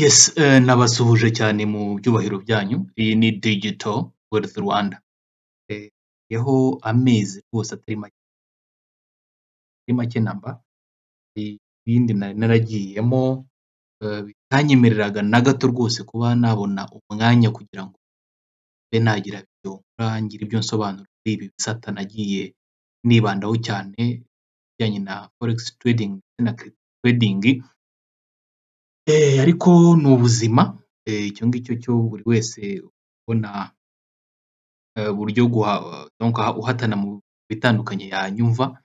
Yes, nabasuhuje cyane mu byubahiro byanyu, iyi ni Digital Wealth Rwanda. Yeho amezi rwose atari make, atari make namba, ibindi nari naragiyemo bitanyemereraga na gato rwose kuba nabona umwanya kugira ngo mbe nagira ibyo nkora, ngire ibyo nsobanura kuri ibi bisata nagiye nibandaho cyane, ibijyanye na forex trading ndetse na crypto trading, ariko ni ubuzima, icyo ngicyo cyo buri wese ubona uburyo donc uhatana mu bitandukanye yanyumva,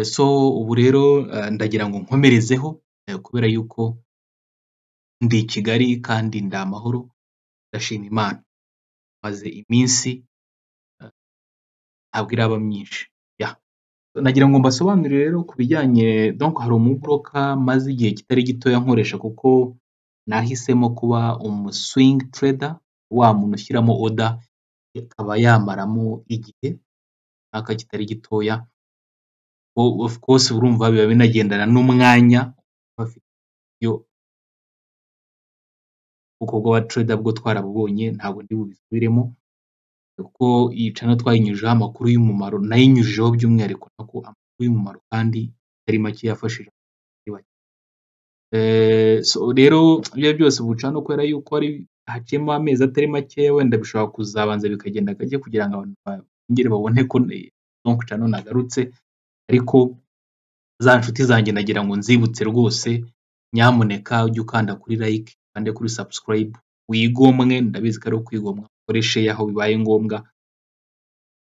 so ubu rero ndagira ngo nkomerezeho kubera yuko ndi i Kigali kandi ndi amahoro, ndashima Imana. Maze iminsi ntabwo iraba myinshi. Yeah. Nagira ngo mbasobanurire rero ku bijyanye, donc hari umubroker maze igihe kitari gitoya nkoresha kuko nahisemo kuba umu swing trader, wa muntu ushyiramo order ikaba yamaramo igihe runaka kitari gitoya, of course urumva biba binagendana n'umwanya iyo ubwoko bw'aba trader bwo twarabubonye, ntabwo ndi bubisubiremo kuko iyi channel twayinyujijeho amakuru y'umumaro, nayinyujijeho by'umwihariko nako amakuru y'umumaro kandi atari make yafashije abatari bake. So rero ibyo ari byo byose ubu channel kubera yuko ari haciyemo amezi atari makeya, wenda bishobora kuzabanza bikagenda gake kugira ngo abantu bongere babone ko donc channel nagarutse, ariko za nshuti zanjye nagira ngo nzibutse rwose, nyamuneka ujye ukanda kuri like, ukande kuri subscribe, wigomwe, ndabizi ko ari ukwigomwa, ukore share aho bibaye ngombwa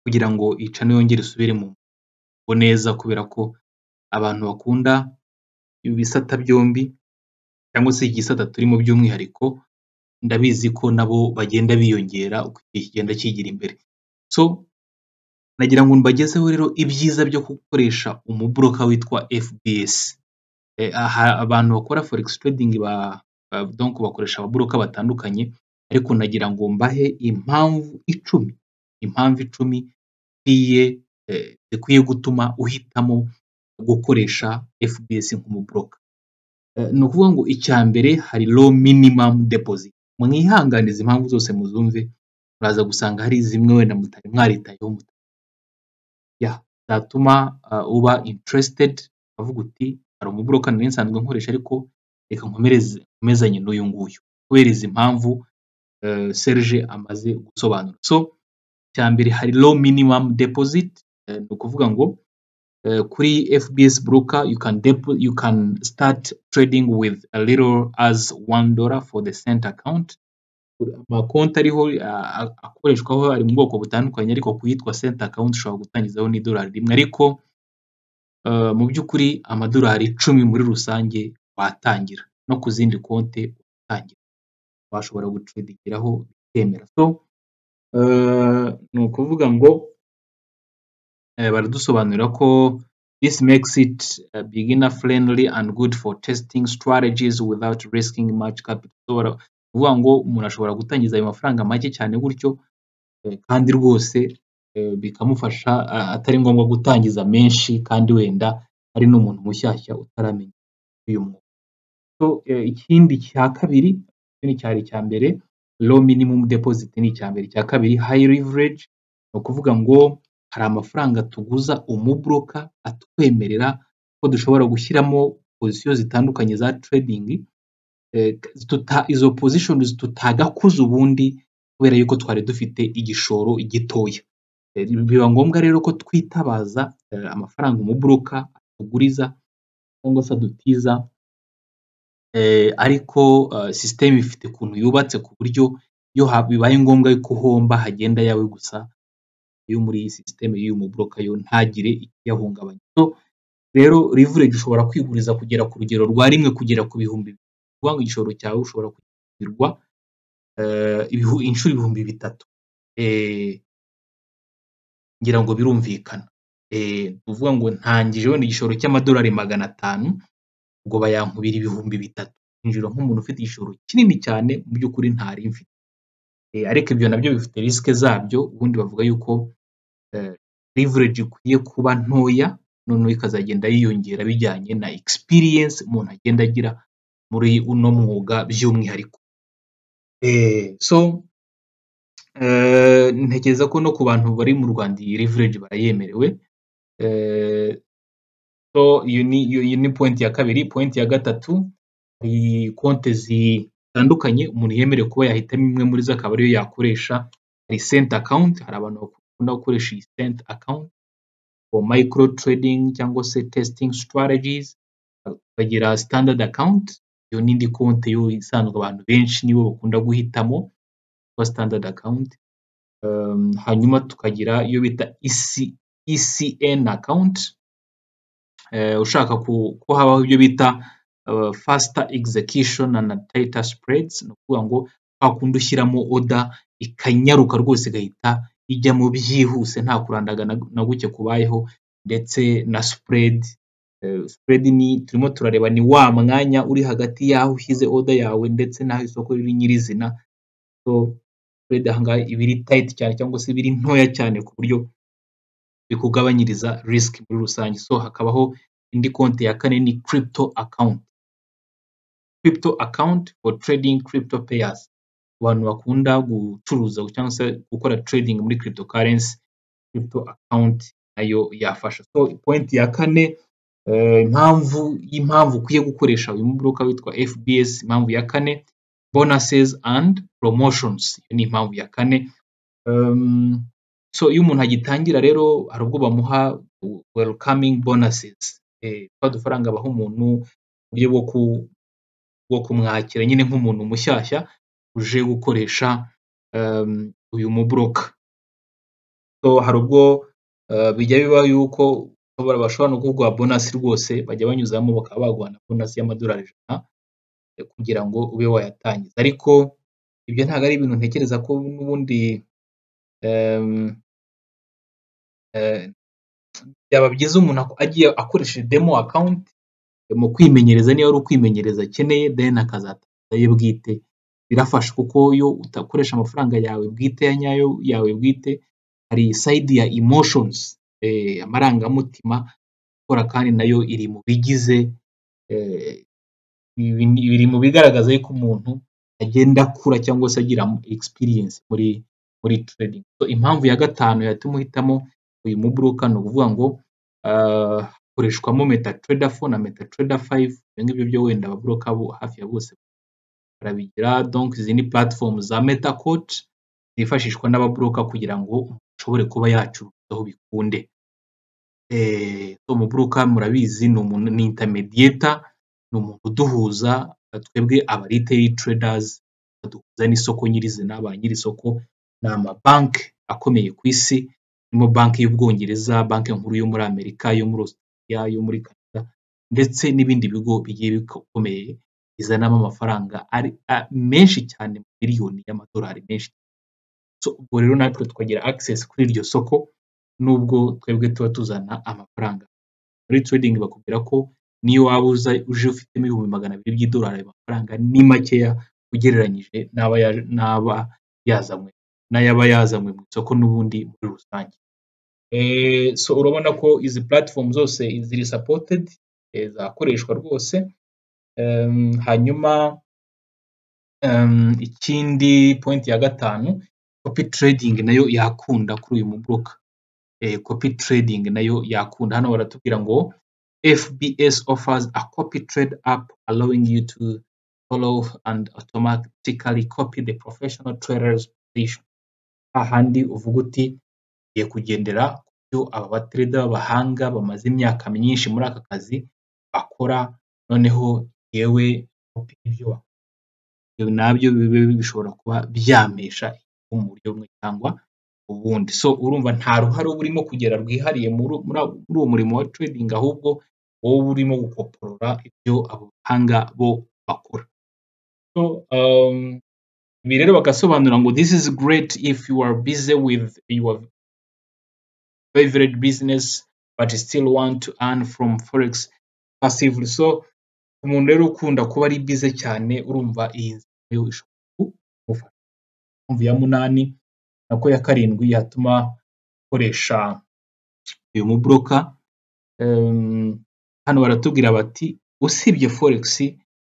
kugira ngo iyi channel yongere isubire mu murongo neza, kubera ko abantu bakunda ibi bisata byombi cyangwa se igisata turimo by'umwihariko, ndabizi ko nabo bagenda biyongera uko igihe kigenda kigira imbere. So nagira ngo mbagezeho rero ibyiza byo gukoresha umubroker witwa FBS. Aha abantu bakora forex trading donc bakoresha ababroker batandukanye, ariko nagira ngo mbahe impamvu 10, impamvu 10 zikwiye gutuma uhitamo gukoresha FBS nk'umubroker. Ni ukuvuga ngo icya mbere, hari low minimum deposit. Mwihangane izi mpamvu zose muzumve, muraza gusanga hari zimwe wenda mutari mwaritayeho zatuma uba interested ukavuga uti: "Hari umubroker nari nsanzwe nkoresha, ariko reka nkomezanye n'uyu nguyu kubera izi mpamvu Serge amaze gusobanura." So icya mbere, hari low minimum deposit, ni ukuvuga ngo kuri FBS broker you can start trading with a little as $1 for the cent account. Amakonti ariho akoreshwaho ari mu bwoko butandukanye, ariko ku yitwa cent account ushobora gutangizaho n'idolari 1, ariko mu by'ukuri amadolari 10 muri rusange watangira, no ku zindi konti watangira, washobora gutradingiraho bikemera. So ni ukuvuga ngo baradusobanurira ko this makes it beginner friendly and good for testing strategies without risking much capital. Ni ukuvuga ngo umuntu ashobora gutangiza ayo mafaranga make cyane gutyo, kandi rwose bikamufasha, atari ngombwa gutangiza menshi kandi wenda ari n'umuntu mushyashya utaramenya uyu mwuga. So ikindi cya kabiri, iki cyari icya mbere, low minimum deposit ni icya mbere. Icya kabiri, high leverage, ni ukuvuga ngo hari amafaranga tuguza umubroker atwemerera ko dushobora gushyiramo position zitandukanye za trading, izo positions tutagakuze ubundi kubera yuko twari dufite igishoro gitoya. Biba ngombwa rero ko twitabaza amafaranga umubroker atuguriza cyangwa se adutiza, ariko system ifite ukuntu yubatse ku buryo iyo bibaye ngombwa yuko uhomba hagenda ayawe gusa, yo muri system y'uyu mubroker yo ntagire ikiyahungabanya. So rero leverage, ushobora kwiguriza kugera ku rugero rwa rimwe kugera ku bihumbi, ni ukuvuga ngo igishoro cyawe ushobora kugirwa inshuro 3000. Ngira ngo birumvikana. Ni ukuvuga ngo ntangije wenda igishoro cy'amadolari 500, ubwo bayankubira 3000. Ninjira nk'umuntu ufite igishoro kinini cyane mu by'ukuri ntari mfite. Ariko ibyo nabyo bifite risk zabyo, ubundi bavuga yuko leverage ikwiye kuba ntoya, noneho ikazagenda yiyongera bijyanye na experience umuntu agenda agira. muri uno mwuga by'umwihariko. So ntekereza ko no ku bantu bari mu Rwanda iyi leverage barayemerewe. So iyo ni point ya kabiri. Point ya gatatu, hari konti zitandukanye umuntu yemerewe kuba yahitamo imwe muri zo akaba ariyo yakoresha. Hari cent account, hari abantu bakunda gukoresha iyi cent account for micro trading cyangwa se testing strategies. Tukagira standard account, iyo ni indi konti yo isanzwe, abantu benshi nibo bakunda guhitamo yitwa standard account. Hanyuma tukagira iyo bita ECN account, ushaka ko habaho ibyo bita faster execution and tighter spreads. Ni ukuvuga ngo kwa kundi ushyiramo order ikanyaruka rwose, igahita ijyamo byihuse nta kurandaga na guke kubayeho, ndetse na spread. Spread ni turimo turareba ni wa mwanya uri hagati y'aho ushyize order yawe ndetse n'aho isoko riri nyirizina. So spread aha ngaha iba iri tight cyane cyangwa se iba iri ntoya cyane ku buryo bikugabanyiriza risk muri rusange. So hakabaho indi konti ya kane, ni crypto account. Crypto account for trading crypto pairs. Ku bantu bakunda gucuruza cyangwa se gukora trading muri cryptocurrency, crypto account nayo yafasha. So point ya kane, impamvu y'impamvu ukwiye gukoresha uyu mubroker witwa FBS, impamvu ya kane, bonuses and promotions. Iyo ni impamvu ya kane. So iyo umuntu agitangira rero hari ubwo bamuha welcoming bonuses, twa dufaranga baha umuntu mu buryo bwo kumwakira nyine nk'umuntu mushyashya uje gukoresha uyu mubroker. So hari ubwo bijya biba yuko bashobora no kuguha bonus rwose, bajya banyuzamo bakaba baguha na bonus y'amadolari 100 kugira ngo ube wayatangiza, ariko ibyo ntabwo ari ibintu ntekereza ko n'ubundi byaba byiza umuntu agiye akoresheje demo account mu kwimenyereza, niba ari ukwimenyereza akeneye, then akazatangiza aye bwite. Birafasha kuko iyo udakoresha amafaranga yawe bwite ya nyayo yawe bwite, hari side ya emotions, amarangamutima ikora, kandi nayo iri mu bigize, biri mu bigaragaza yuko umuntu agenda akura cyangwa se agira experience muri trading. Impamvu ya gatanu yatuma uhitamo uyu mubroker ni ukuvuga ngo hakoreshwamo MetaTrader 4 na MetaTrader 5. Ibyo ngibyo byo wenda ababroker bo hafi ya bose barabigira. Donc izi ni platform za MetaQuotes zifashishwa n'ababroker kugira ngo ashobore kuba yacuruzaho bikunde. Umubroker murabizi ni umuntu, ni intermediator, ni umuntu uduhuza twebwe aba retail traders, aduhuza n'isoko nyirizina. Ba nyir'isoko ni amabanki akomeye ku isi, harimo banki y'Ubwongereza, banki nkuru yo muri Amerika, yo muri Australia, yo muri Canada, ndetse n'ibindi bigo bigiye bikomeye bizanamo amafaranga ari menshi cyane, miliyoni y'amadolari menshi. So ubwo rero natwe tukagira access kuri iryo soko nubwo twebwe tuba tuzana amafaranga. Muri trading bakubwira ko niyo waba uza uje ufitemo 200,000 by'idolari, ayo mafaranga ni makeya ugereranyije n'aba yazanywe n'ayaba yazanywe mu isoko n'ubundi muri rusange. So urabona ko izi platform zose ziri supported, zakoreshwa rwose. Hanyuma ikindi, point ya gatanu, copy trading nayo yakunda kuri uyu mubroker. Copy trading nayo yakunda. Hano baratubwira ngo FBS offers a copy trade app allowing you to follow and automatically copy the professional traders position. Hahandi uvuga uti ngiye kugendera ku byo aba batrader b'abahanga bamaze imyaka myinshi muri aka kazi bakora, noneho yewe copy ibyo bakora, ibyo nabyo bibe bishobora kuba byampesha mu buryo bumwe cyangwa ubundi. So urumva nta ruhare uba urimo kugira rwihariye muri uwo murimo wa trading, ahubwo wowe uba urimo gukoporora ibyo abo bahanga bo bakora. So ibi rero bagasobanura ngo this is great if you are busy with your favorite business but still want to earn from forex passively. So umuntu rero ukunda kuba ari busy cyane, urumva iyi nzira nayo ishobora kumufasha. Impamvu ya munani, nako ya karindwi, yatuma ukoresha uyu mubroker, hano baratubwira bati usibye forex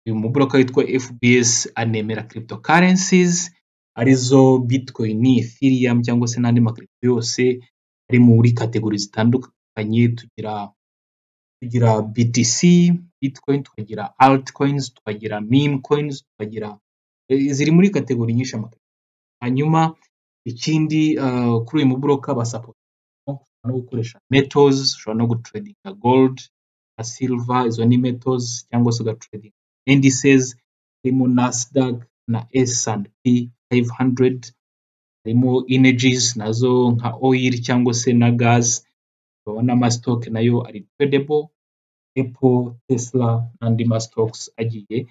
Uyu mubroker witwa FBS anemera cryptocurrencies, arizo Bitcoin, Ethereum cyangwa se n'andi macrypto yose ari muri category zitandukanye. Tugira BTC, Bitcoin, tukagira altcoins, tukagira meme coins, tukagira ziri muri category nyinshi. Hanyuma ikindi, kuri uyu mubroker basupporta no gukoresha metals, ushobora no gutradinga gold na silver, izo ni metals, cyangwa se ugatradinga indices harimo Nasdaq na S&P 500, harimo energies nazo nka oil cyangwa se na gas, hakaba n'amastock nayo ari tradable, Apple, Tesla n'andi mastocks agiye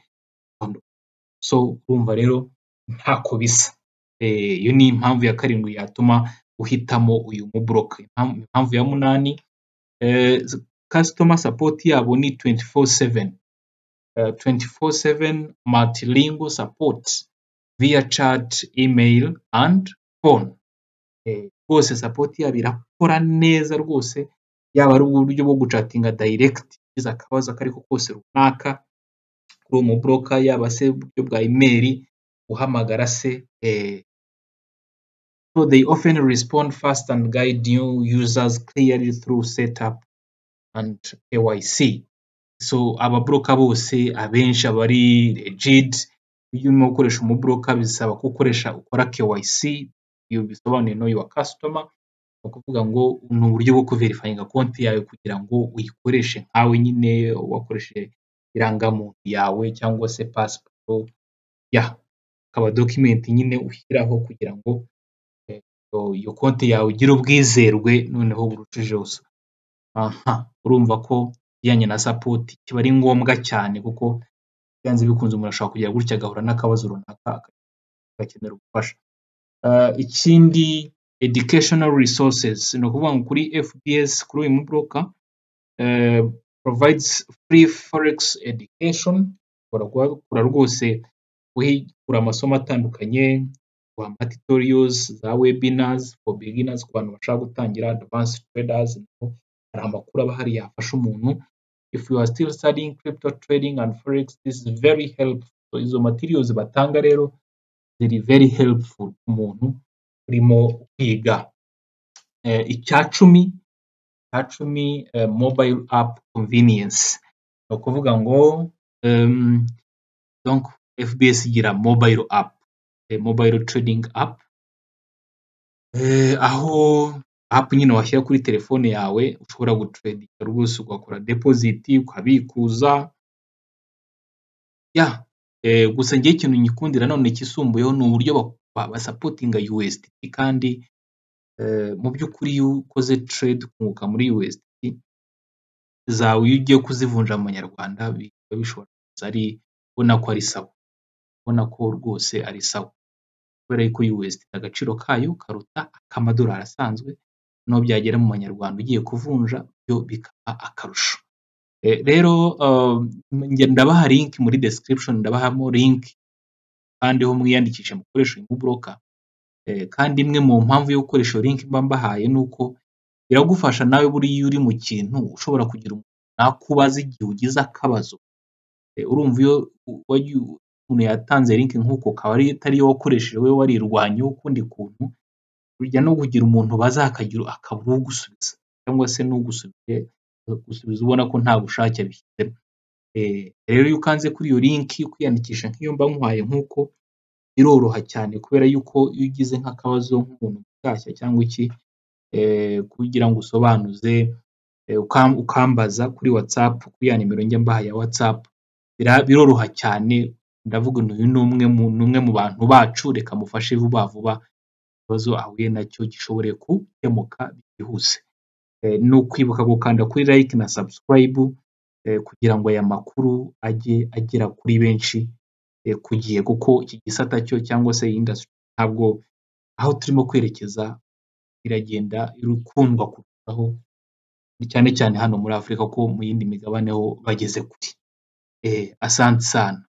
atandukanye. So urumva rero ntako bisa. Iyo ni impamvu ya karindwi yatuma uhitamo uyu mubroker. Impamvu ya munani, customer support yabo ni 24/7, 24/7 multilingual support via chat, email and phone. Rwose support yabo irakora neza rwose, yaba ari uburyo bwo guchatinga direct ugize akabazo ako ariko kose runaka kuri uwo mubroker, yaba se uburyo bwa email, guhamagara se. So they often respond fast and guide new users clearly through setup and KYC. So ababroker bose abenshi aba ari legit. Iyo urimo gukoresha umubroker bisaba ko ukoresha ukora KYC, iyo bisobanuye know your customer, ni ukuvuga ngo ni uburyo bwo kuverifyinga konti yawe kugira ngo uyikoreshe nkawe nyine wakoresheje irangamuntu yawe cyangwa se pasiporo, ya akaba document nyine ushyiraho kugira ngo iyo konti yawe igire ubwizerwe noneho burushijeho. Aha urumva ko ibijyanye na support kiba ari ngombwa cyane, kuko byanze bikunze umuntu ashobora kugira gutya agahura n'akabazo runaka agakenera ubufasha. Ikindi, educational resources, ni ukuvuga ngo kuri FBS, kuri uyu mubroker, provides free forex education, ushobora kuhakura rwose uhakura amasomo atandukanye, tutorials za webinars for beginners, ku bantu bashaka gutangira, advanced traders, hari amakuru aba ahari yafasha umuntu. If you are still studying crypto trading and forex, this is very helpful. Izo materials batanga rero ziri very helpful ku muntu urimo kwiga. Icya cumi, mobile app convenience, ni ukuvuga ngo donc FBS igira mobile app, mobile trading app, aho app nyine washyira kuri telefone yawe ushobora gutradinga rwose, ugakora deposit, ukabikuza. Ya gusa njyewe ikintu nyikundira none kisumbuyeho ni uburyo basupportinga USDT, kandi mu by'ukuri iyo ukoze trade ukunguka muri USDT zawe, iyo ugiye kuzivunja mu manyarwanda biba bishobora kuza ari ubona ko ari sawa, ubona ko rwose ari sawa, kubera yuko USDT agaciro kayo karuta ak'amadolari asanzwe, noneho byagera mu manyarwanda ugiye kuvunja byo bikaba akarusho. Rero njye ndabaha link muri description, ndabahamo link kandi ho mwiyandikishe mukoreshe uyu mubroker. Kandi imwe mu mpamvu yo gukoresha iyo link mba mbahaye ni uko iragufasha nawe. Buriya iyo uri mu kintu ushobora kugira umuntu nakubaza igihe ugize akabazo. Urumva iyo umuntu yatanze link nk'uko akaba atari yo wakoresheje, wowe warirwanyeho ukundi kuntu, ujya no kugira umuntu ubaza akabura ugusubiza, cyangwa se n'ugusubije akagusubiza ubona ko nta bushake abishyizemo. Rero iyo ukanze kuri iyo link ukiyandikisha nk'iyo mba nkuhaye nk'uko, biroroha cyane, kubera yuko iyo ugize nk'akabazo nk'umuntu mushyashya cyangwa iki, kugira ngo usobanuze ukambaza kuri WhatsApp, kuri ya nimero njya mbaha ya WhatsApp, biroroha cyane. Ndavuga nti uyu ni umwe mu bantu bacu, reka mufashe vuba vuba, ikibazo ahuye nacyo gishobore gukemuka byihuse. Ni ukwibuka gukanda kuri like na subscribe kugira ngo aya makuru ajye agera kuri benshi ku gihe, kuko iki gisata cyo cyangwa se iyi industry ntabwo aho turimo kwerekeza iragenda ikundwa kurushaho, cyane cyane hano muri Afurika, kuko mu yindi migabane ho bageze kure. Asante sana.